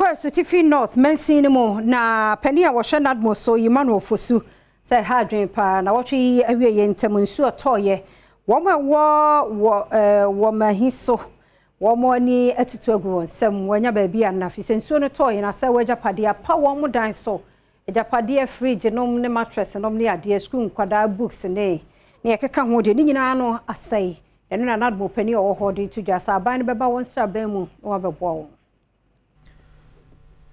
Yɛnkɔ Asutifi North mansin no mu na panin a wɔhwɛ NADMO so Emmanuel Fosu sɛ ɛha adwene paa na wɔtwe yi awie yɛ ntam nsuo tɔɔyɛ wɔn a ɛwɔ wɔ ɛɛ wɔ mahi so wɔn ani atutu agu wɔn nsam wɔanya baabi a na fi sɛ nsuo no tɔɔyɛ na sɛ wɔagyapadeɛ apa wɔn dan so agyapadeɛ, fridge nom ne mattress nom ne adeɛ, sukuu nkwadaa books ne ɛkeka ho deɛ ne nyinaa no asɛe. Ɛno na NADMO panin a ɔwɔ hɔ de to dwa sɛ aban no bɛba wɔn sraban mu na wɔabɛboa wɔn.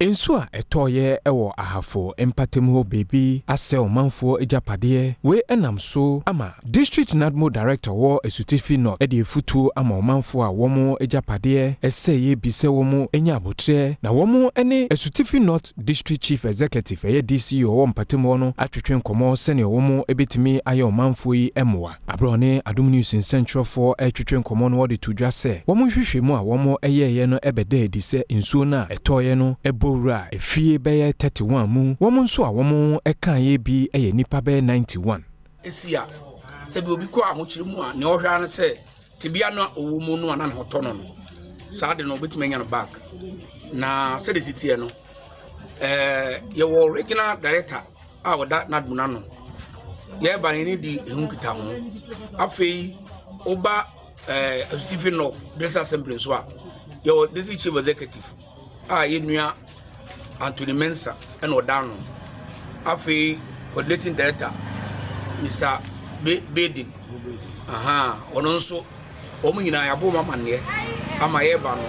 Nsuo a ɛtɔɔyɛ wɔ Ahafo mpatam hɔ beebi asɛ ɔmanfoɔ agyapadeɛ. Wei ɛnam so ama District NADMO Director wɔ Asutifi North ɛde efutuo ama ɔmanfoɔ a wɔn agyapadeɛ ɛsɛeɛ bi sɛ wɔn anya abotire na wɔn ne Asutifi North District Chief Executive, ɛyɛ DCE ɔwɔ mpatam hɔ no, atwetwe nkɔmmɔ sɛnea wɔn bɛtumi ayɛ ɔmanfoɔ yi mmoa. Aberɛ ɔne Adom News nsɛntwerɛfoɔ ɛretwetwe nkɔmmɔ no, wɔde to dwa sɛ wɔn nhwehwɛmu a wɔn ɛyɛeɛ no ɛbɛda adi sɛ nsuo no a ɛtɔɔeɛ no ɛbɔ wura efie bɛyɛ 31 mu. Wɔn nso a wɔn ɛkaeɛ bi yɛ nnipa bɛyɛ 91. Esi a sɛbi obi kɔ ahokyere mu a, nea ɔhwɛ ara ne sɛ tebea no a ɔwɔ mu no a na ne ho tɔ no, saa de no obetumi anya no back. Na sɛde si teɛ no, yɛwɔ regional director a ɔda NADMO n'ano. Yɛreba no ne di ehu kita ho. Afei woba Asutifi North District Assembly nso a, yɛwɔ District Chief Executive a yɛnua Anthony Mensah ɛna ɔda ano. Afei coordinating director Mr Baden, aha ɔno nso, wɔn nyinaa yɛabɔ wɔn amanneɛ ama yɛreba no.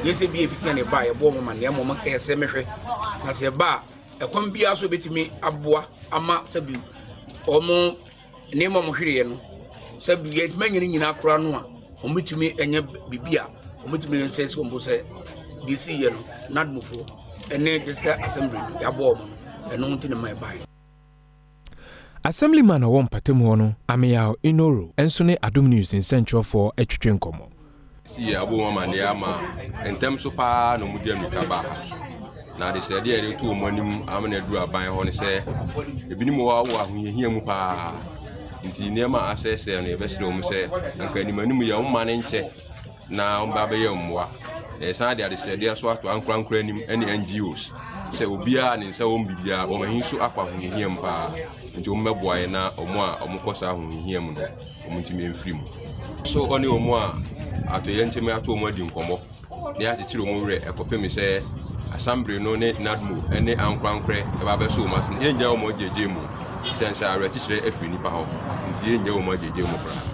Yɛsɛ bi efiti na ɛba a, yɛbɔ wɔn amanneɛ ama wɔn ɛyɛ sɛ mehwɛ na sɛ ɛba a, ɛkwan biara so ebetumi aboa ama sɛbi wɔn nneɛma a wɔhwereɛ no, sɛbi yɛntumi anya ne nyinaa koraa no a, wɔn anya biribi a wɔn bɛtumi nsɛ sɛ wɔn bo sɛ deɛ esi yɛ no, NADMOfoɔ ɛne District Assembly no yɛabɔ wɔn no, ɛno nti na mma ɛbaeɛ. Assemblyman a ɔwɔ mpatam hɔ no, Ameyaw Inoro, nso ne Adom News nsɛntwerɛfoɔ atwitwe nkɔmmɔ. Si yɛ abɔ wɔn amaneɛ ama ntɛm so paa na wɔn di amirika baa ha na adesrɛdeɛ a yɛde to wɔn anim ama na aduru aban hɔ no sɛ ebinom wɔ wɔ ahohiahia mu paa, nti nneɛma a asɛesɛe no, yɛbɛsrɛ wɔn sɛ anka anim anim yɛ wɔn ma ne nkyɛ na wɔn ba bɛyɛ mmoa. Na yɛsan de adesrɛdeɛ so ato ankorankora anim ne NGOs sɛ obiara ne nsa wɔn biribiara, wɔn ahi nso akɔ ahohiahia mu paa, nti wɔn bɛboa yɛn na wɔn a wɔkɔ saa ahohiahia mu no, wɔn ntumi mfiri mu. So ɔne wɔn a atoyɛnkyɛm ato wɔn adi nkɔmmɔ na yɛakyekyere wɔn werɛ ɛkɔpem sɛ assembly no ne NADMO ne ankorankorɛ ɛba abɛso wɔn ase. Yɛngya wɔn agyegye mu sɛ nsa awerɛkyekyerɛ afiri nipa hɔ, nti yɛngya wɔn agyegye mu koraa.